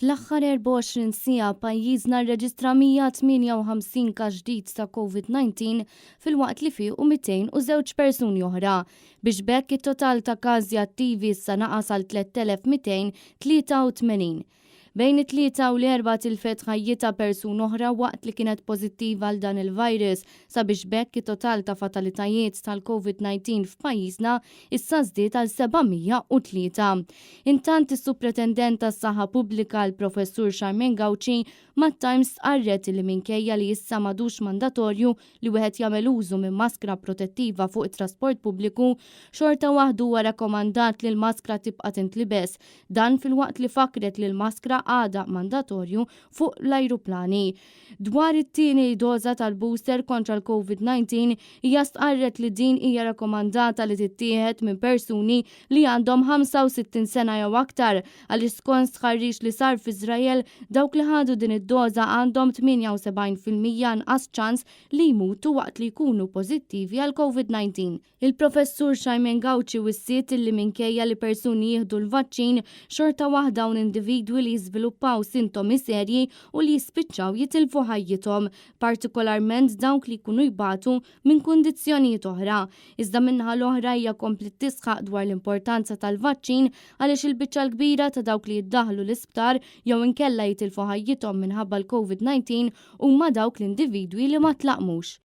Fl-aħħar 24 siegħa pajjiżna rreġistra 158 każ ġdid ta' Covid-19 filwaqt li fiequ 202 persuni oħra, biex b'hekk it-total ta' każi attivi issa naqas għal 3,283. Bejn it-Tlieta u l-Erbgħa tilfet ħajjitha persuna oħra waqt li kienet pożittiva għal dan il-virus sabiex b'hekk it-total ta' fatalitajiet tal-Covid-19 f'pajjiżna issa żdied għal 703. Intant is-Supretendent tas-Saħħa Pubblika l-Professur Charmaine Gauci mat-Times stqarret li minkejja li issa m'għadux mandatorju li wieħed jagħmel użu minn maskra protettiva fuq it-trasport pubbliku, xorta waħdu huwa rakkomandat li l-maskra tibqa' tintlibes. Dan filwaqt li fakkret li l-maskra għadha mandatorju fuq l-ajruplani. Dwar it-tieni doża tal-booster kontra l-Covid-19, hija stqarret li din hija rakkomandata li tittieħed minn persuni li għandhom 65 sena jew aktar għaliex skont stħarriġ li sar f'Iżrael dawk li ħadu din id-doża għandhom 78% anqas ċans li jmutu waqt li jkunu pożittivi għall-Covid-19. Il-Professur Charmaine Gauci wissiet illi minkejja li persuni jieħdu l-vaċċin, xorta waħda hawn individwi li jiżviluppaw sintomi serji u li jispiċċaw jitilfu ħajjithom, partikolarment dawk li jkunu jbatu minn kundizzjonijiet oħra. Iżda min-naħa l-oħra hija kompliet tisħaq dwar l-importanza tal-vaċċin għaliex il-biċċa l-kbira ta' dawk li jiddaħħlu l-isptar jew inkella jitilfu ħajjithom minħabba l-Covid-19 huma dawk l-individwi li ma tlaqqmux.